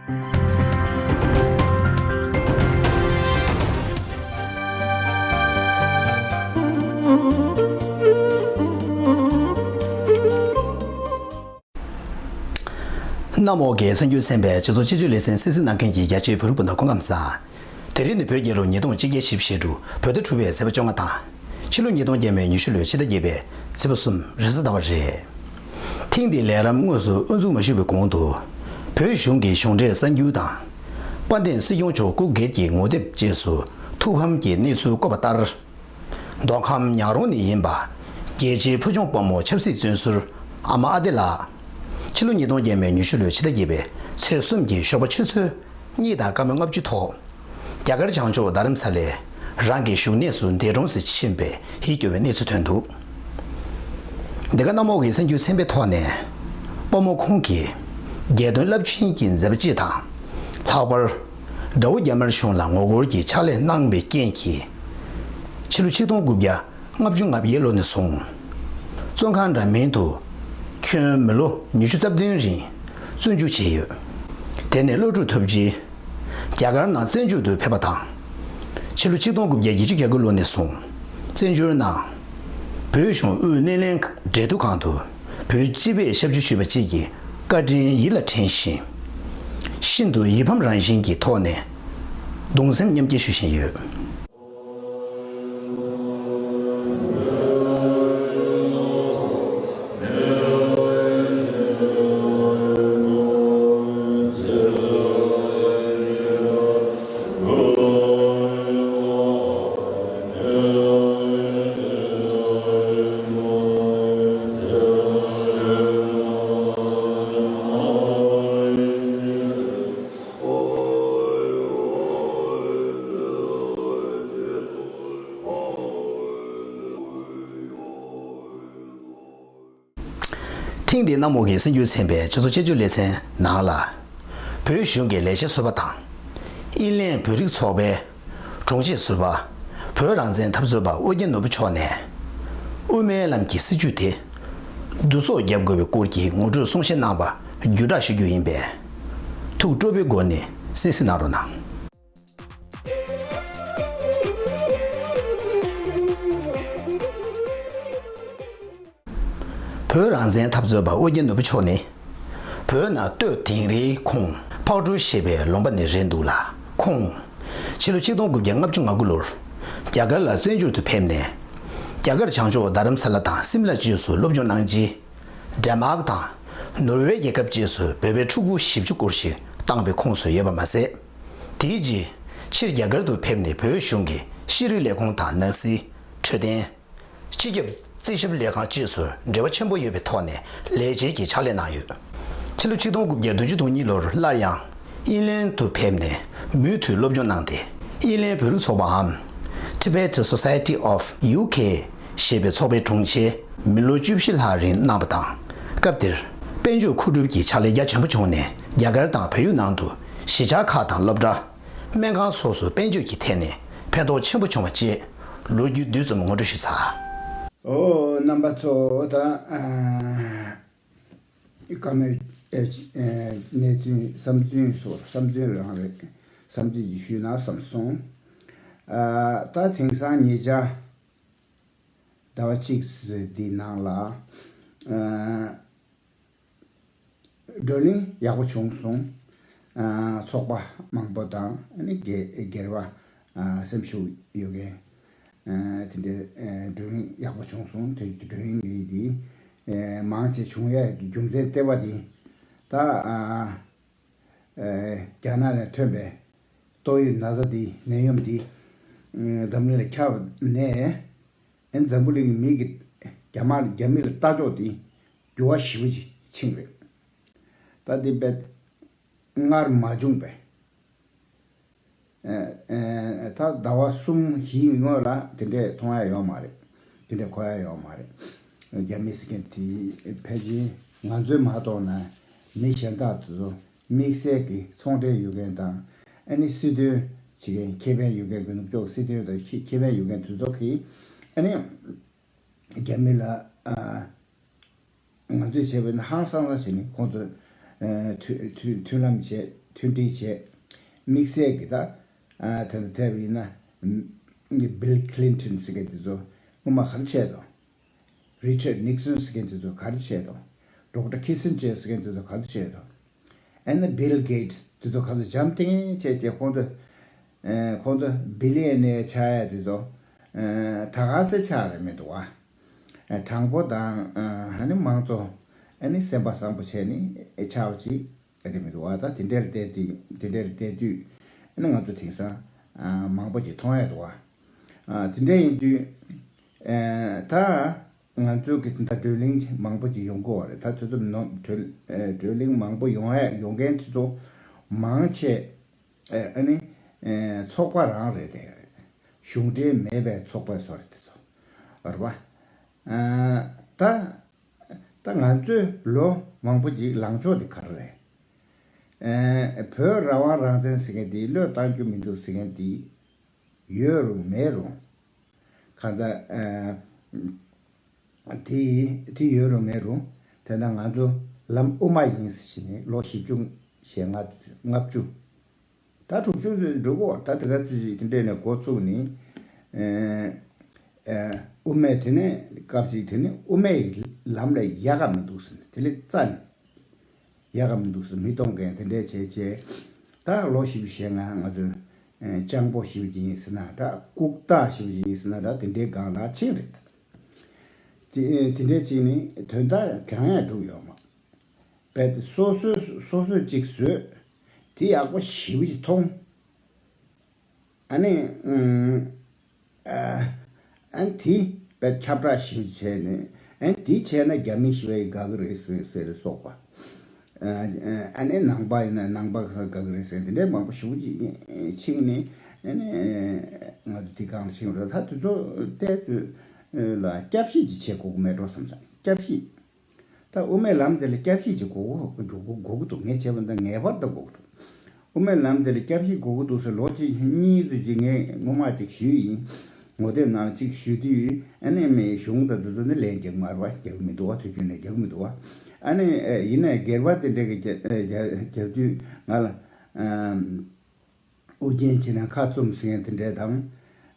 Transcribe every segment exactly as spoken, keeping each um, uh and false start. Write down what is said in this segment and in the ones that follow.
གནམ་འོག་གི་གསར་འགྱུར་ཚན་པའི་སྤྱི་ཚོགས་སྤྱི་སྤྱོད་ལེ་ཚན་གསན་གཟིགས་གནང་མཁན་གྱི་རྒྱ་ཆེའི་བོད་རིགས་སྤུན་ཟླ་སྐུ་ཁམས་བཟང་། དེ་རིང་ནི་བོད་རྒྱལ་ལོ་ཉིས་སྟོང་ཆིག་བརྒྱ་བཞི་བཅུ་ཞེ་དྲུག་བོད་ཟླ་དྲུག་པའི་ཚེས་པ་བཅོ་ལྔ་དང་། ཕྱི་ལོ་ཉིས་སྟོང་བརྒྱ་མེད་ཉི་ཤུ་ལོའི་ཕྱི་ཟླ་བརྒྱད་པའི་ཚེས་པ་གསུམ་རེས་གཟའ་ཟླ་བ་རེད། ཐེངས་འདིའི་ལས་རིམ་དངོས་སུ་དབུ་འཛུགས་མ་ཞུས་པའི་གོང་དུ། བོད་གཞུང་གི་གཞུང་འབྲེལ་གསར་འགྱུར་དང་། དཔལ་ལྡན་སྲིད་སྐྱོང་མཆོག་སྐུ་སྒེར་གྱི་ངོ་དེབ་བཅས་སུ་ཐུགས་ཕམ་གྱི་གནས་ཚུལ་བཀོད་པ་ལྟར། མདོ་ཁམས་ཉག་རོང་ནས་ཡིན་པ། རྒྱལ་གཅེས་ཕུལ་བྱུང་དཔའ་མོ་ཆབ་སྲིད་བཙོན་ཟུར་ཨ་མ་ཨ་ཏི་ལགས། ཕྱི་ལོ་ཉིས་སྟོང་བརྒྱ་མེད་ཉི་ཤུ་ལོའི་ཕྱི་ཟླ་བརྒྱད་པའི་ཚེས་གསུམ་གྱི་ཞོགས་པ་ཆུ་ཚོད་གཉིས་དང་སྐར་མ་ལྔ་བཅུ་ཐོག་རྒྱ་གར་བྱང་ཕྱོགས་རྡ་རམ་ས་ལའི་རང་གི་བཞུགས་གནས་སུ་འདས་གྲོངས་སུ་ཕྱིན་པའི་ཡིད་སྐྱོ་བའི་གནས་ཚུལ་ཐོན་འདུག་འདི་ག་གནམ་འོག་གི་གསར་འགྱུར་ཚན་པའི་ཐོག་ནས། དཔའ་མོ་ཁོང་གིས་རྒྱལ་དོན་རླབས་ཆེན་གྱི་མཛད་པ་སྤྱི་དང་། ལྷག་པར། དགྲ་བོ་རྒྱ་དམར་གཞུང་ལ་ངོ་རྒོལ་གྱི་ཕྱག་ལས་གནང་བའི་རྐྱེན་གྱིས། ཕྱི་ལོ་ཆིག་སྟོང་དགུ་བརྒྱ་ལྔ་བཅུ་ང་བརྒྱད་ལོ་ནས་བཟུང་། བཙོན་ཁང་འདྲ་མིན་དུ་ཁྱོན་མི་ལོ་ཉི་ཤུ་རྩ་བདུན་རིང་བཙོན་འཇུག་བྱས་ཡོད། དེ་ནས་སློབ་ཕྲུག་ཐོབ་རྗེས། རྒྱ་གར་ནང་བཙན་བྱོལ་དུ་ཕེབས་པ་དང་། ཕྱི་ལོ་ཆིག་སྟོང་དགུ་བརྒྱ་བརྒྱད་ཅུ་གྱ་དགུ་ལོ་ནས་བཟུང་བཙན་བྱོལ་ནང་། བོད་གཞུང་དབུས་སྣེ་ལེན་འབྲེལ་གཏུག་ཁང་དུ་བོད་སྤྱི་པའི་ཞབས་ཞུ་ཞུས་པ་བཅས་ཀྱི་བཀའ་དྲིན་ཡིད་ལ་དྲན་ཞིང་། ཤིན་ཏུ་ཡིད་ཕམ་རང་བཞིན་གྱི་ཐོག་ནས་གདུང་སེམས་མཉམ་སྐྱེད་ཞུ་བཞིན་ཡོད། ཐེངས་འདིའི་གནམ་འོག་གི་གསར་འགྱུར་ཚན་པའི་སྤྱི་ཚོགས་དཔྱད་བརྗོད་ལེ་ཚན་ནང་ལ། བོད་གཞུང་གི་ལས་བྱེད་ཟུར་པ་དང་། དབྱིན་ལན་བོད་རིགས་ཚོགས་པའི་དྲུང་ཆེ་ཟུར་པ། བོད་རང་བཙན་འཐབ་རྩོད་པ་ཨོ་རྒྱན་ནོར་བུ་མཆོག་ནས། དབུ་མའི་ལམ་གྱི་སྲིད་བྱུས་དེ་བསྡུ་གསོག་བརྒྱབ་དགོས་པའི་སྐོར་གྱི་ངོ་སྤྲོད་གསུང་བཤད་གནང་བ་བརྒྱུད་བསྒྲགས་ཞུ་རྒྱུ་ཡིན་པས། ཐུགས་སྤྲོ་པོའི་སྒོ་ནས་གསན་གཟིགས་གནང་རོགས་གནང་། བོད་རང་བཙན་འཐབ་རྩོད་པ་ཨོ་རྒྱན་ནོར་བུ་མཆོག་ནི། བོད་ནང་སྟོད་དིང་རིའི་ཁོངས་ཕག་གྲུ་ཞེས་པའི་ལུང་པ་ནས་རེད་འདུག་ལ། ཁོང་། ཕྱི་ལོ་ཆིག་སྟོང་དགུ་བརྒྱ་ལྔ་བཅུ་ང་དགུ་ལོར། རྒྱ་གར་ལ་བཙན་བྱོལ་དུ་ཕེབས་ནས། རྒྱ་གར་བྱང་ཕྱོགས་རྡ་རམ་ས་ལ་དང་སིམ་ལ་བཅས་སུ་སློབ་སྦྱོང་གནང་རྗེས། ཌེན་མཱག་དང་། ནོར་ཝེ་རྒྱལ་ཁབ་བཅས་སུ་བོད་པའི་ཕྲུ་གུ་བཞི་བཅུ་སྐོར་ཞིག་བཏང་བའི་ཁོངས་སུ་ཡོད་པ་མ་ཟད། དེའི་རྗེས། ཕྱིར་རྒྱ་གར་དུ་ཕེབས་ནས་བོད་གཞུང་གི་ཤེས་རིག་ལས་ཁུངས་དང་ནང་སྲིད། འཕྲོད་བསྟེན། སྤྱི་ཁྱབ་རྩིས་ཞིབ་ལས་ཁང་བཅས་སུ་འབྲེལ་བ་ཆེན་པོ་ཡོད་པའི་ཐོག་ནས་ལས་བྱེད་ཀྱི་ཕྱག་ལས་གནང་ཡོད། ཕྱི་ལོ་ཆིག་སྟོང་དགུ་བརྒྱ་བདུན་ཅུ་དོན་གཉིས་ལོར་སླར་ཡང་དབྱིན་ལན་དུ་ཕེབས་ནས་མུ་མཐུད་སློབ་སྦྱོང་གནང་སྟེ། དབྱིན་ལན་བོད་རིགས་ཚོགས་པའམ། Tibet Society of U K ཞེས་པའི་ཚོགས་པའི་དྲུང་ཆེ་མི་ལོ་བཅུ་བཞི་ལྷག་རིང་གནང་བ་དང་། སྐབས་དེར་དཔལ་འབྱོར་མཁོ་སྒྲུབ་ཀྱི་ཕྱག་ལས་རྒྱ་ཆེན་པོ་བྱུང་ནས། རྒྱ་གར་དང་བལ་ཡུལ་ནང་དུ་གཞིས་ཆགས་ཁག་དང་སློབ་གྲྭ། སྨན་ཁང་སོགས་སུ་དཔལ་འབྱོར་གྱི་ཐད་ནས་ཕན་ཐོགས་ཆེན་པོ་བྱུང་བ་བཅས་ལོ་རྒྱུས་བསྡུས་ཙམ་ངོ་སྤྲོད་ཞུས་ཚར། ཨོ། རྣམ་པ་ཚོ་ད་ཨ་བཀའ་མོལ་ཨེ་ཨེ་གནས་ཚུལ་བསམ་ཚུལ་སོགས་བསམ་ཚུལ་རང་རེད། བསམ་ཚུལ་ཅིག་ཞུས་ན་བསམ་སོང་། ཨ་ད་དེང་སང་ཉེ་ཆར་ཟླ་བ་གཅིག་ཙམ་འདི་ནང་ལ་ཨ། བགྲོ་གླེང་ཡག་པོ་བྱུང་སོང་། ཨ་ཚོགས་པ་མང་པོ་དང་ཨ་ནི་སྒེར་སྒེར་བ་ཨ་སེམས་ཤུགས་ཡོད་མཁན་ཨ་དེ་འདྲའི་ཨ་བགྲོ་གླེང་ཡག་པོ་བྱུང་སོང་། དེ་བགྲོ་གླེང་འདི་འདི་ཨ་མང་ཆེ་བྱུང་ཡས་ཀྱི་རྒྱུ་མཚན་ལྟེ་བ་འདི་ད་ཨ་ཨ་རྒྱ་ནག་ནས་ཐོན་པའི་ཏོག་དབྱིབས་ན་ཚ་འདི་ནད་ཡམས་འདི་ཨ་འཛམ་གླིང་ལ་ཁྱབ་ནས། ཨེ་འཛམ་བུ་གླིང་གི་མི་གི་རྒྱ་དམར་རྒྱ་མི་ལ་ལྟ་ཕྱོགས་དེ་འགྱུར་བ་ཞེ་པོ་ཅིག་ཕྱིན་རེད། ད་དེ་དཔེ་སྔར་མ་བྱུང་པའི་ཨེ་ཨེ་ད་ཟླ་བ་གསུམ་བཞིའི་སྔོན་ལ་དེ་འདྲས་མཐོང་ཡ་ཡོད་མ་རེད། དེ་འདྲས་གོ་ཡ་ཡོད་མ་རེད། རྒྱ་མི་ཟེར་མཁན་དེ་ཕལ་ཆེར་ང་ཚོའི་མ་གཏོགས་ན་མི་གཞན་དག་ཚོ་དམིགས་བསལ་གྱི་ཚོང་འབྲེལ་ཡོད་མཁན་དང་ཨ་ནི་སྲིད་དོན་བྱེད་མཁན་ཁེ་ཕན་ཡོད་མཁན་གྱི་ནུབ་ཕྱོགས་སྲིད་དོན་དང་ཁེ་ཁེ་ཕན་ཡོད་མཁན་དེ་ཚོ་གིས་ཨ་ནི་རྒྱ་མི་ལ་ཨ་ང་ཚོས་བྱས་པ་ཡིན་ན་ཧང་སང་སང་བྱས་ནས་ཁོང་ཚོ་ཨ་མཐུན་མཐུན་མཐུན་ལམ་བྱས་ མཐུན་སྒྲིལ་བྱས། དམིགས་བསལ་གྱི་ད་ཨ་དེ་ལ་ཐེབས་ཡིན་ན། Bill Clinton་ཟེར་མཁན་དེ་ཚོ་སྔོན་མ་ག་རེ་བྱས་དང་། Richard Nixon་ཟེར་མཁན་དེ་ཚོ་ག་རེ་བྱས་དང་། Doctor Kissinger་ཟེར་མཁན་དེ་ཚོ་ག་རེ་བྱས་དང་། ཨ་ནི་Bill Gates་དེ་ཚོ་ག་ཚོད་འཇམ་ཐིང་ངེ་བྱས་བྱས་ཁོང་ཚོ། ཨེ་ཁོང་ཚོ་billionaire་ཆགས་ཡ་དེ་ཚོ། ཨེ་ད་ག་སེ་ཆགས་རེད་མི་འདུག་བ། ཨེ་དྲང་པོ་དང་ཨ་ནི་མང་གཙོ། ཨ་ནི་སེམས་པ་བཟང་པོ་བྱས་ནས་ཨེ་ཆགས་པ་ཅིག་རེད་མི་འདུག་བ། ད་དེ་འདྲར་བལྟས་དུས་དེ་འདྲར་བལྟས་དུས་ཨ་ནི་ང་ཚོ་དེང་སང་ཨ་མང་པོ་ཅིག་མཐོང་ཡ་འདུག་བ། ཨ་དེ་འདྲ་ཡིན་དུས་ཨེ་ད། ང་ཚོ་གི་ད་བགྲོ་གླེང་མང་པོ་ཅིག་ཡོང་གི་ཡོད་རེད། ད་དུས་ཚོད་ནོར་བགྲོ་ཨེ་བགྲོ་གླེང་མང་པོ་ཡོང་ཡ་ཡོང་མཁན་དེ་ཚོ་མང་ཆེ་ཨེ་ཨ་ནི་ཨེ་ཚོགས་པ་རང་རེད་དེ། གཞུང་འབྲེལ་མེད་པའི་ཚོགས་པ་སོགས་རེད་དེ་ཚོ། རེད་པ། ཨ་ད་ད་ང་ཚོས་ལོ་མང་པོ་ཅིག་ལངས་ཕྱོགས་དེ་ག་རེ་རེད། ཨེ་བོད་རང་དབང་རང་བཙན་ཟེར་མཁན་དེ་བློས་བཏང་རྒྱུ་མི་འདུག་ཟེར་མཁན་དེ། ཡོད་རུང་མེད་རུང་། གང་ལྟར་ཨ་དེ་དེ་ཡོད་རུང་མེད་རུང་། དེ་ན་ང་ཚོ་ལམ་དབུ་མ་ཡིན་ཟེར་ནས་ལོ་བཞི་བཅུ་ཞེ་ལྔ་ལྔ་བཅུ། ད་དྲུག་ཅུ་ཙམ་འགྲོ་གི་ཡོད། ད་དེ་ག་ཙམ་ཞིག་དེ་འདྲས་ནས་འགོ་བཙུགས་ནས་ཨ་ཨ་དབུ་མའི་དེ་ནས་སྐབས་ཤིག་དེ་ནས་དབུ་མའི་ལམ་ལ་ཡག་ག་མི་འདུག་ཟེར་ནས་དེ་ལས་རྩ་ནས། ཡག་ག་མི་འདུག་ཟེར། མི་གཏོང་མཁན་དེ་འདྲས་བྱས་བྱས། ད་ལོ་བཞི་བཅུ་ཞེ་ལྔ་ང་ཚོས་ཨེ་སྤྱང་པོ་ཞེ་པོ་ཅིག་ཡིན་ཟེར་ན་འདྲ། ལྐུགས་རྟགས་ཞེ་པོ་ཅིག་ཡིན་ཟེར་ན་འདྲ། དེ་འདྲའི་སྒང་ལ་ཕྱིན་རེད། དེ་དེ་འདྲས་བྱས་ནས་དོན་དག་གང་ཡང་འགྲུབ་ཡོད་མ་རེད། སོ་སོས་སོ་སོས་ཅིག་བཟོས། དེ་ཡག་པོ་ཞེ་པོ་ཅིག་མཐོང་། ཨ་ནི་ཨུམ་ཨ་ཨ་ནི་དེ་དཔེ་ཁྱབ་བསྒྲགས་ཞིག་བྱས་ནས། ཨ་ནི་དེ་བྱས་ན་རྒྱ་མི་ཞི་བའི་དགའ་གི་རེད་ཟེར་ཟེར་ལ་སོགས་པ། ཨ་ཨ་ནི་ནང་པ་ཡིན་ན་ནང་པ་དགའ་གི་རེད་ཟེར། དེ་འདྲའི་མང་པོ་ཞེ་པོ་ཅིག་ཕྱིན་ནས། ཨ་ནི་ང་ཚོ་དེ་གང་ཕྱིན་རེད། ད་དེ་ཚོ་བལྟས་ཚོད་ལ་སྐྱབས་ཞིབ་ཅིག་བྱེད་དགོས་ཀྱི་མེད་འགྲོ་བསམ་སོང་། སྐྱབས་ཞིབ། ད་དབུ་མའི་ལམ་དེ་ལ་སྐྱབས་ཞིབ་ཅིག་དགོས་དགོས་དགོས་དགོས་ཀྱི་འདུག་ངས་བྱས་པ་འདི་ངེས་པར་དུ་དགོས་ཀྱི་འདུག་དབུ་མའི་ལམ་དེ་ལ་སྐྱབས་ཞིབ་དགོས་ཀྱི་འདུག་ཟེར་ལོ་གཅིག་གཉིས་ཙམ་ཅིག་ངས་སྔོན་མ་ཅིག་ཞུས་ཡིན། ངོ་དེབ་ནང་ཅིག་ཞུས་དུས་ཨ་ནི་མི་གཞུང་དང་དེ་ཚོ་ནི་ལན་རྒྱག་མ་རེད་པ། རྒྱག་གི་མི་འདུག་བ། དུས་རྒྱུན་ནས་རྒྱག་གི་མི་འདུག་བ། ཨ་ནི་ཡིན་ནའི་སྒེར་པ་དེ་འདྲ་གི་རྒྱག་རྒྱག་རྒྱག་དུས་ང་ལ་ཨམ། ཨོ་རྒྱན་ཁྱེད་རང་ཁ་བཙུམ་ཟེར་མཁན་དེ་འདྲས་དང་།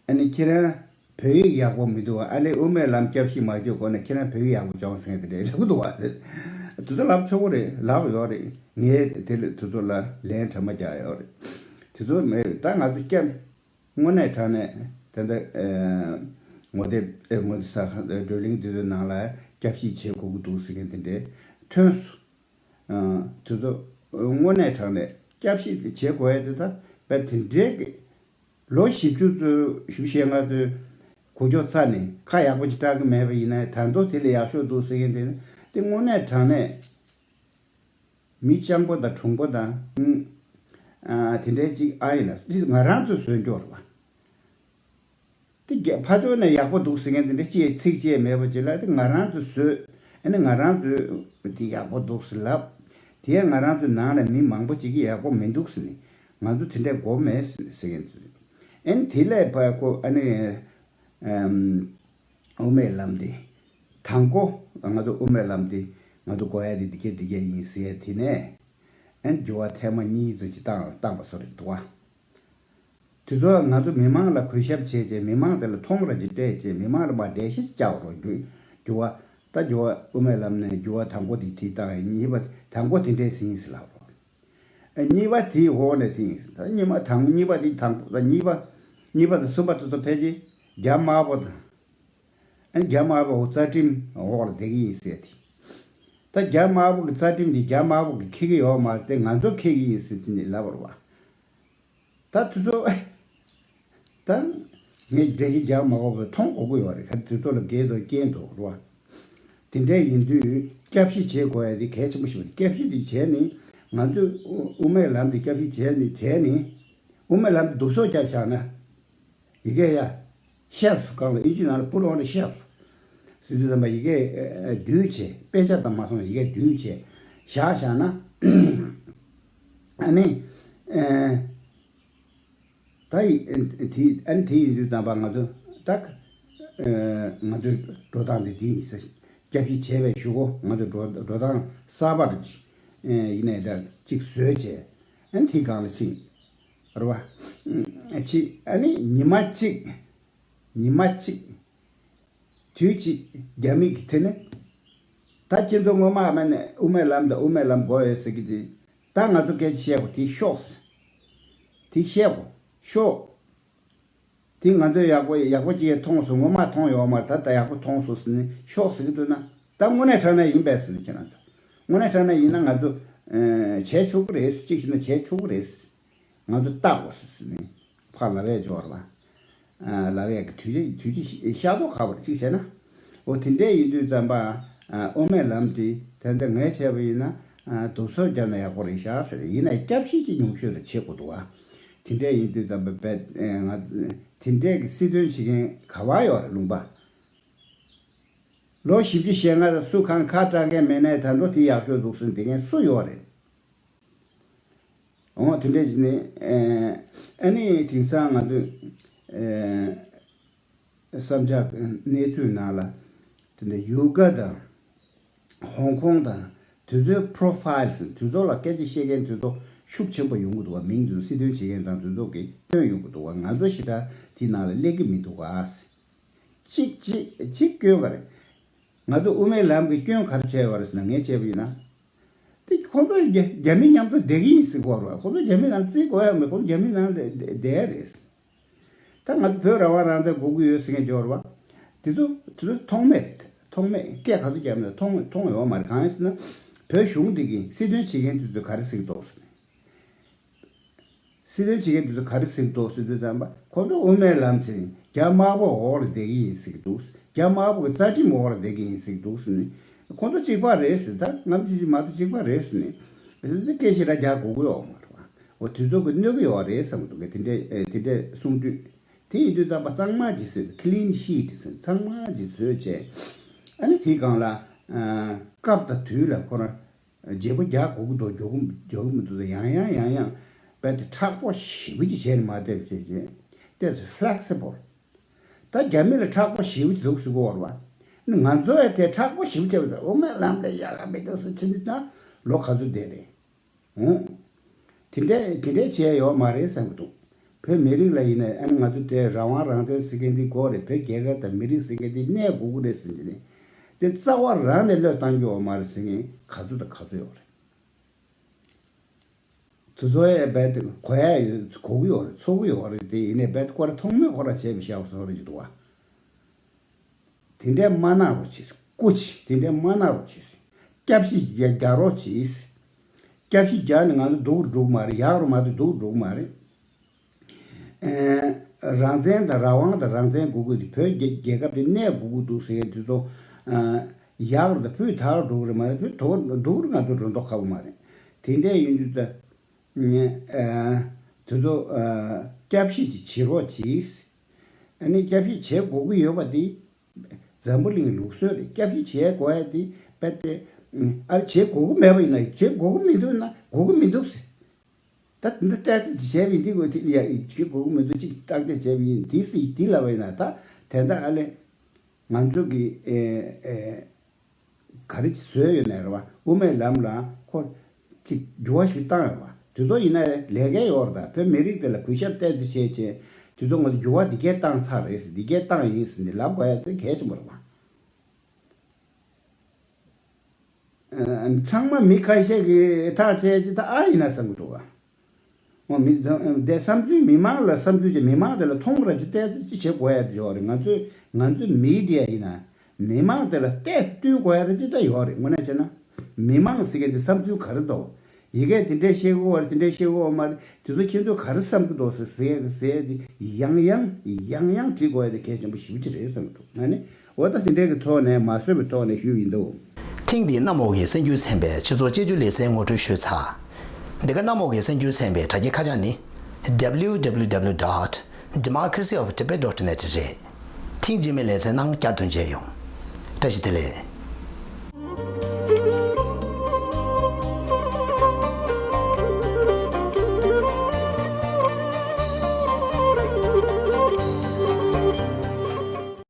ཨ་ནི་ཁྱེད་རང་བོད་ཡིག་ཡག་པོ་མི་འདུག་ཨ་ལས་དབུ་མའི་ལམ་སྐྱབས་ཞིབ་མ་བྱེད་གོང་ནས་ཁྱེད་རང་བོད་ཡིག་ཡག་པོ་སྦྱོངས་ཟེར་མཁན་དེ་འདྲས་ལབ་གི་འདུག་བ། དེ་ཚོ་ལབ་ཆོག་གི་རེད། ལབ་ཡོད་རེད། ངས་དེ་ལ་དེ་ཚོ་ལ་ལན་དྲི་མ་རྒྱག་ཡོད་རེད། དེ་ཚོ་མེད་རེད། ད་ང་ཚོ་སྐྱབས་དངོས་གནས་དྲང་གནས་དེ་འདྲ་ཨེ་ངོ་དེབ་ཨེ་ངོ་དེབ་ས་བགྲོ་གླེང་དེ་ཚོའི་ནང་ལ་སྐྱབས་ཞིབ་བྱེད་དགོས་ཀྱི་འདུག་ཟེར་མཁན་དེ་འདྲས་ཐོན་སོང་། ཨ་དེ་ཚོ་དངོས་གནས་དྲང་གནས་སྐྱབས་ཞིབ་དེ་བྱེད་དགོས་ཡ་དེ། ད་དཔེ་དེ་འདྲའི་གི་ལོ་བཞི་བཅུ་ཙམ་བཞི་བཅུ་ཞེ་ལྔ་ཙམ་གོ་རྒྱུ་ཚར་ནས་ཁ་ཡག་པོ་ཅིག་བཀྲག་གི་མེད་པ་ཡིན་ན། ད་དུང་དེ་ལས་ཡག་ཤོས་འདུག་ཟེར་མཁན་དེ་ནི་དེ་དངོས་གནས་དྲང་གནས་མི་སྤྱང་པོ་དང་གྲུང་པོ་དང་ཨ་དེ་འདྲའི་ཅིག་ཨ་ཡིན་ན་ང་རང་ཚོས་བཟོས་འཇོག་རེད་པ། དེ་རྒྱ་ཕར་ཕྱོགས་ནས་ཡག་པོ་འདུག་ཟེར་མཁན་དེ་འདྲ་ཅིག་ཚིག་ཅིག་མེད་པ་ཅིག་ལ། དེ་ང་རང་ཚོས་བཟོས། ཨ་ནི་ང་རང་ཚོས་དེ་ཡག་པོ་འདུག་ཟེར་ལབ། དེ་ཡང་ང་རང་ཚོའི་ནང་ལ་མི་མང་པོ་ཅིག་གིས་ཡག་པོ་མི་འདུག་ཟེར་ནས་ང་ཚོ་དེ་འདྲ་དགོས་མེད་ཟེར་མཁན་ཚོ། ཨ་ནི་དེ་ལས་ཕར་ཁོ་ཨ་ནི་ཨམ་དབུ་མའི་ལམ་དེ་དང་པོ་ང་ཚོ་དབུ་མའི་ལམ་དེ་ང་ཚོ་དགོས་ཡ་དེ་འདི་ག་འདི་ག་ཡིན་ཟེར། དེ་ནས་ཨ་ནི་འགྱུར་བ་ཐེངས་མ་གཉིས་ཙམ་ཅིག་བཏང་བཏང་པ་སོགས་རེད་འདུག་བ། དེ་ཚོ་ང་ཚོ་མི་མང་ལ་གུས་ཞབས་བྱས་བྱས། མི་མང་དེ་ལ་མཐོང་ར་ཅིག་སྤྲད་བྱས། མི་མང་ལ་མར་འགྲེལ་བཤད་ཅིག་རྒྱག་རོགས། འགྱུར་འགྱུར་བ་ད་འགྱུར་བ་དབུ་མའི་ལམ་ནས་འགྱུར་བ་དང་པོ་དེ་དེ་བཏང་། གཉིས་པ་དང་པོ་དེ་འདྲས་ཟིན་ཟེར་ལབ་རོགས། ཨ་གཉིས་པ་དེའི་འོག་ནས་དེ་ཡིན་ཟེར། ད་གཉིས་པ་དང་གཉིས་པ་དེ་དང་པོ་དང་གཉིས་པ་གཉིས་པ་དང་གསུམ་པ་དེ་ཚོ་ཕལ་ཆེར་རྒྱ་དམར་པོ་དང་། ཨ་རྒྱ་དམར་པོ་འོག་རྩ་ཁྲིམས་འོག་ལ་བསྡད་ཀྱི་ཡིན་ཟེར་དེ། ད་རྒྱ་དམར་པོ་གི་རྩ་ཁྲིམས་དེ་རྒྱ་དམར་པོ་གིས་འཁྱེར་གྱི་ཡོད་མ་རེད་དེ། ང་ཚོ་འཁྱེར་གྱི་ཡིན་ཟེར་དེ་ནས་ལབ་པ་རེད་བ། ད་དེ་ཚོ་ད་ངས་འགྲེལ་བཤད་རྒྱག་མ་དགོས་པ་མཐོང་དགོས་ཀྱི་ཡོད་རེད། ག་དེ་ཚོ་ལ་འགལ་འདུ་རྐྱེན་འདུག་རེད་བ། དེ་འདྲ་ཡིན་དུས་སྐྱབས་ཞིབ་བྱེད་དགོས་ཡ་དེ་གལ་ཆེན་པོ་ཞིག་རེད། སྐྱབས་ཞིབ་དེ་བྱས་ནས་ང་ཚོས་དབུ་དབུ་མའི་ལམ་དེ་སྐྱབས་ཞིབ་བྱས་ནས་བྱས་ནས་དབུ་མའི་ལམ་དེ་བསྡུ་གསོག་རྒྱབ་བཞག་ན། ཡི་གེ་ཡ། ཤེལ་ཕུ་གང་ལ་ཨིན་ཇི་ནང་ལ་put on the shelf ཟེར་དུས་ཙམ་པ་ཡི་གེ་ཨ་བསྡུས་བྱས། དཔེ་ཆ་དང་མ་སོང་ཡི་གེ་བསྡུས་བྱས་བཞག་བཞག་ན། ཨ་ནི་ཨ་ད་ཡི་དེ་ཨ་ནི་དེ་ཡིན་དུས་ཙམ་པ་ང་ཚོ་ད་ཨ་ང་ཚོའི་འགྲོ་སྟངས་དེ་འདི་ཡིན་ཟེར། སྐྱབས་ཞིབ་བྱས་པའི་གཞུག་གུ་ང་ཚོ་འགྲོ་འགྲོ་སྟངས་གསར་པ་རེ་ཅིག་ཨ་ཡིན་ནའི་འདྲ་ཅིག་བཟོས་བྱས། ཨ་ནི་དེའི་སྒང་ལ་ཕྱིན། རེད་བ། ཕྱིན་ཨ་ནི་ཉི་མ་གཅིག་ཉི་མ་གཅིག་དུས་གཅིག་རྒྱ་མི་གི་དེ་ནི། ད་ཁྱེད་ཚོ་སྔོན་མ་ཨ་མ་ནས་དབུ་མའི་ལམ་དང་དབུ་མའི་ལམ་དགོས་ཡོད་ཟེར་གི་དེ། ད་ང་ཚོ་སྐད་ཆ་བཤད་དགོས་དེ་ཤོག་དེ་བཤད་དགོས་ཤོག་དེ་ང་ཚོས་ཡག་པོ་ཡག་པོ་ཅིག་མཐོང་སོང་། སྔོན་མ་མཐོང་ཡོད་མ་རེད། ད་ད་ཡག་པོ་མཐོང་སོང་ཟེར་ནས་ཤོག་ཟེར་གི་འདུག་ན། ད་དངོས་གནས་དྲང་གནས་ཡིན་པས་ཟེར་ནས་ཁྱེད་རང་ཚོ། དངོས་གནས་དྲང་གནས་ཡིན་ན་ང་ཚོ་ཨེ་བྱས་ཆོག་གི་རེད། གཅིག་བྱས་ན་བྱས་ཆོག་གི་རེད། ང་ཚོ་ལྟ་དགོས་ཟེར་ཟེར་ནས་ཕར་ལབ་ཡས་འབྱོར་བ། ཨ་ལབ་ཡས་ཀྱི་དུས་ཚོད་དུས་ཚོད་ཤ་སྟག་ཁག་པོ་རེད། གཅིག་བྱས་ན། འོ་དེ་འདྲས་ཡིན་དུས་ཙམ་པ། ཨ་དབུ་མའི་ལམ་དེ་ད་ལྟ་ངས་བྱས་པ་ཡིན་ན། ཨ་དུབ་སོབ་བརྒྱབ་ན་ཡག་པོ་རེད་ཤག་ཟེར། ཡིན་ན་སྐྱབས་ཤེས་ཀྱི་ཉུང་ཤོས་ལ་བྱེད་དགོས་འདུག་བ། དེ་འདྲས་ཡིན་དུས་ཙམ་པ་བས་ང་དེ་འདྲས་ཀྱི་སྲིད་དོན་བྱེད་མཁན་ག་བ་ཡོད་རེད་ལུང་པ། ལོ་བཞི་བཅུ་ཞེ་ལྔ་ལ་སུ་གང་ཁ་གྲག་མཁན་མེད་ནའི་ད་འགྲོ་དེ་ཡག་ཤོས་འདུག་ཟེར་འདི་མཁན་སུ་ཡོད་རེད། འོ་དེ་འདྲས་ནི་ཨ་ནི་དེང་སང་ང་ཚོས་བསམ་འཆར་གནས་ཚུལ་ནང་ལ་དེ་འདྲ་ཡུ་ག་དང་ཧོང་ཀོང་དང་དེ་ཚོའི་པོ་རོ་ཕའིལ་ཟེར། དེ་ཚོ་ལ་སྐད་ཆ་བཤད་མཁན་དེ་ཚོ་ཤུགས་ཆེན་པོ་ཡོང་གི་འདུག་བ། མིང་དེ་ཚོ་སྲིད་དོན་བྱེད་མཁན་དང་དེ་ཚོ་གིས་བཏོན་ཡོང་གི་འདུག་བ། ང་ཚོ་ཞེ་དྲག་དེའི་ནང་ལ་སླེབས་ཀྱི་མི་འདུག་བ། གཅིག་གཅིག་གཅིག་སྐྱོན་ག་རེ། ང་ཚོ་དབུ་མའི་ལམ་གྱི་སྐྱོན་ག་རེ་བྱས་ཡོད་རེད་ཟེར་ན། ངས་བྱས་པ་ཡིན་ན། དེ་ཁོང་ཚོ་རྒྱ་རྒྱ་མི་མཉམ་དུ་བསྡད་ཀྱི་ཡིན་ཟེར་གྱི་ཡོད་རེད་བ། ཁོང་ཚོ་རྒྱ་མི་ནང་བརྩི་དགོས་ཡ་མེད། ཁོང་ཚོ་རྒྱ་མི་ནང་བསྡད་བསྡད་ཡ་རེད། ད་ང་ཚོ་བོད་རང་དབང་རང་བཙན་དགོས་ཀྱི་ཡོད་ཟེར་མཁན་ཡོད་རེད་བ། དེ་ཚོ་དེ་ཚོ་མཐོང་མེད། མཐོང་མེད་སྐད་ག་ཚོད་བརྒྱབ་ན་མཐོང་མཐོང་ཡོད་མ་རེད། གང་ཡིན་ཟེར་ན། བོད་གཞུང་འདི་གི་སྲིད་དོན་བྱེད་མཁན་དེ་ཚོས་ག་རེ་ཟེར་གྱི་འདུག་ཟེར་ནས། སྲིད་དོན་བྱེད་མཁན་དེ་ཚོ་ག་རེ་ཟེར་གྱི་འདུག་ཟེར་དུས་ཙམ་པ། ཁོང་ཚོ་དབུ་མའི་ལམ་ཟེར། རྒྱ་དམར་པོ་འོག་ལ་བསྡད་ཀྱི་ཡིན་ཟེར་གྱི་འདུག་རྒྱ་དམར་པོ་གི་རྩ་ཁྲིམས་འོག་ལ་བསྡད་ཀྱི་ཡིན་ཟེར་གྱི་འདུག་ཟེར་ནས། ཁོང་ཚོ་གཅིག་པ་རེད་ཟེར། ད་ང་ཚོ་གཅིག་མ་གཏོགས་གཅིག་པ་རེད་ཟེར་ནས། ཟེར་ཏེ་སྐད་ཆ་ར་རྒྱག་དགོས་ཀྱི་ཡོད་མ་རེད་བ། འོ་དེ་ཚོ་གི་གནོད་ཀྱི་ཡོད་རེད་བསམ་གྱི་འདུག་གས། དེ་འདྲས་དེ་འདྲས་གསུང་དུས། དེ་ཡིན་དུས་ཙམ་པ་གཙང་མ་ཅིག་བཟོས། ཀི་ལིན་ཤིཊ་ཟེར། གཙང་མ་ཅིག་བཟོས་བྱས། ཨ་ནི་དེའི་སྒང་ལ་སྐབས་དང་དུས་ལ་ཁོ་རང་བརྗེ་པོ་རྒྱག་དགོས་ཀྱི་འདུག་རྒྱག་གི་མི་འདུག་ཡང་ཡང་ཡང་ཡང་རྦད་དེ་མཁྲེགས་པོ་ཞེ་པོ་ཅིག་བྱས་ནས་མ་བསྡད་པ་བྱས་བྱས། བལྟས་ཚེ་ཕི་ལེག་སི་བལ། ད་རྒྱ་མི་ལ་མཁྲེགས་པོ་ཞེ་པོ་ཅིག་འདུག་ཟེར་གྱི་ཡོད་རེད་བ། ང་ཚོ་ཡང་དེ་མཁྲེགས་པོ་ཞེ་པོ་བྱས་པ་དང་། དབུ་མའི་ལམ་ལ་ཡག་ག་མི་འདུག་ཟེར་ཕྱིན་དུས་ད་ལོ་ག་ཚོད་བསྡད་རེད། འོང་། དེ་འདྲས་དེ་འདྲས་བྱས་ཡོད་མ་རེད་བསམ་གྱི་འདུག་བོད་མི་རིགས་ལ་ཡིན་ན་ཨ་ནི་ང་ཚོ་དེ་རང་དབང་རང་བཙན་ཟེར་མཁན་འདི་དགོས་རེད། བོད་རྒྱལ་ཁབ་དང་མི་རིགས་ཟེར་མཁན་འདི་གནས་དགོས་ཀྱི་རེད་ཟེར་གྱི་ནས། དེ་རྩ་བ་རང་ནས་བློས་བཏང་རྒྱུ་ཡོད་མ་རེད་ཟེར་མཁན་ག་ཚོད་དང་ག་ཚོད་ཡོད་རེད། དེ་ཚོ་ཡང་རྦད་དེ་གོ་ཡ་ཡོད། གོ་གི་ཡོད་རེད། ཚོར་གི་ཡོད་རེད། དེ་ཡིན་ནའི་རྦད་དེ་ཁོ་རང་མཐོང་མེད་ཁོ་རང་བྱས་པའི་ཤག་བཟོ་རེད་ཅིག་འདུག་བ། དེ་འདྲས་མ་གནང་རོགས་བྱེད། སྐུ་མཁྱེན། དེ་འདྲས་མ་གནང་རོགས་བྱེད། སྐྱབས་ཤིག་རྒྱག་རྒྱག་རོགས་བྱེད། སྐྱབས་ཤིག་རྒྱག་ནས་ང་ཚོ་སྡུག་རུ་འགྲོ་གི་མ་རེད། ཡག་རུ་མ་གཏོགས་སྡུག་རུ་འགྲོ་གི་མ་རེད། ཨེ། རང་བཙན་དང་རང་དབང་དང་རང་བཙན་དགོས་ཀྱི་འདུག་བོད་རྒྱ་རྒྱལ་ཁབ་དེ་གནས་དགོས་ཀྱི་འདུག་ཟེར་མཁན་དེ་ཚོ། ཨ། ཡག་རུ་དང་ཕུད་དར་རུ་འགྲོ་གི་རེད་མ་གཏོགས་ཕུད་དོ་སྡུག་རུ་ང་ཚོ་འགྲོ་མདོག་ཁ་པོ་མ་རེད། དེ་འདྲས་ཡིན་དུས་ད། ཨ། དེ་ཚོ། ཨ། སྐྱབས་ཤིག་ཅིག་བྱེད་རོགས་གྱིས། ཨ་ནི་སྐྱབས་ཤིག་བྱེད་དགོས་ཀྱི་ཡོད་པ་དེ་འཛམ་བུ་གླིང་ལུགས་སྲོལ་རེད། སྐྱབས་ཤིག་བྱེད་དགོས་ཡ་དེ་རྦད་དེ། ཨ། བྱེད་དགོས་ཀྱི་མེད་པ་ཡིན་ན། བྱེད་དགོས་ཀྱི་མི་འདུག་ན་དགོས་ཀྱི་མི་འདུག་ཟེར། ད་འདི་ལྟར་ཅིག་བྱས་པ་ཡིན། འདི་དགོས་དེ་ཡ་བྱེད་དགོས་ཀྱི་མི་འདུག་ཅིག་བརྟག་དཔྱད་བྱས་པ་ཡིན། དེ་སྲིད་དེ་ལབ་པ་ཡིན་ན། ད་དེ་འདྲ་ཨ་ལས་ང་ཚོ་གི་ཨེ་ཨེ་ག་རེ་ཅིག་བཟོས་ཡོད་ནའི་རེད་བ། དབུ་མའི་ལམ་ལ་ཁོ་ཅིག་འགྱུར་བ་ཞིག་བཏང་ཡོད་བ། དེ་ཚོ་ཡིན་ན་ལས་ཀ་ཡོད་རེད། ད་བོད་མི་རིགས་དེ་ལ་གུས་ཞབས་ཏོག་ཙམ་བྱས་བྱས། དེ་ཚོ་ང་ཚོ་འགྱུར་བ་འདི་གས་བཏང་ཚར་རེད་ཟེར། འདི་གས་བཏང་ཡིན་ཟེར་ནས་ལབ་དགོས་ཡ་དེ་གལ་ཆེན་པོ་རེད་བ། ཨ། ཚང་མ་མི་ཁ་ཤས་ཀྱིས་ཐག་བཅད་ཅིག་ད་ཨ་ཡིན་ན་བསམ་གྱི་འདུག་ག་འོ་མི་དེ་བསམ་ཚུལ། མི་མང་ལ་བསམ་ཚུལ་གྱི་མི་མང་དེ་ལ་མཐོང་ར་ཅིག་ཏོག་ཙམ་ཅིག་བྱེད་དགོས་ཡ་ཅིག་ཡོད་རེད། ང་ཚོས་ང་ཚོའི་མི་ཌི་ཡ་ཡིན་ན་མི་མང་དེ་ལ་ཏོག་ཙམ་བསྟུན་དགོས་ཡ་ར་ཅིག་ད་ཡོད་རེད། དངོས་གནས་བྱས་ན་མི་མང་ཟེར་མཁན་དེ་བསམ་ཚུལ་ག་རེ་འདུག་ཡི་གེ་དེ་འདྲས་བཤད་ཀྱི་ཡོད་རེད། དེ་འདྲས་བཤད་ཀྱི་ཡོད་མ་རེད། དེ་ཚོ་ཁྱེད་ཚོས་ག་རེ་བསམ་གྱི་འདུག་ཟེར་ཟེར་ཟེར་དེ་ཡང་ཡང་ཡང་ཡང་དྲི་དགོས་ཡ་དེ་གལ་ཆེན་པོ་ཞེ་པོ་ཅིག་རེད་བསམ་གྱི་འདུག་ང་ནི། འོ་ད་དེ་འདྲའི་གི་ཐོག་ནས་མ་བཟོད་པའི་ཐོག་ནས་ཞུས་ཡིན་འདུག་ཐེངས་འདིའི་གནམ་འོག་གི་གསར་འགྱུར་ཚན་པའི་ཆུ་ཚོད་གཅིག་ཅུ་ལེ་ཚན་ངོ་སྤྲོད་ཞུས་ཚར། འདི་ག་གནམ་འོག་གི་གསར་འགྱུར་ཚན་པའི་དྲ་རྒྱའི་ཁ་བྱང་ནི། W W W dot democracy of tibet dot net རེད། ཐེངས་རྗེས་མའི་ལེ་ཚན་ནང་བསྐྱར་དུ་མཇལ་ཡོང་། བཀྲ་ཤིས་བདེ་ལེགས།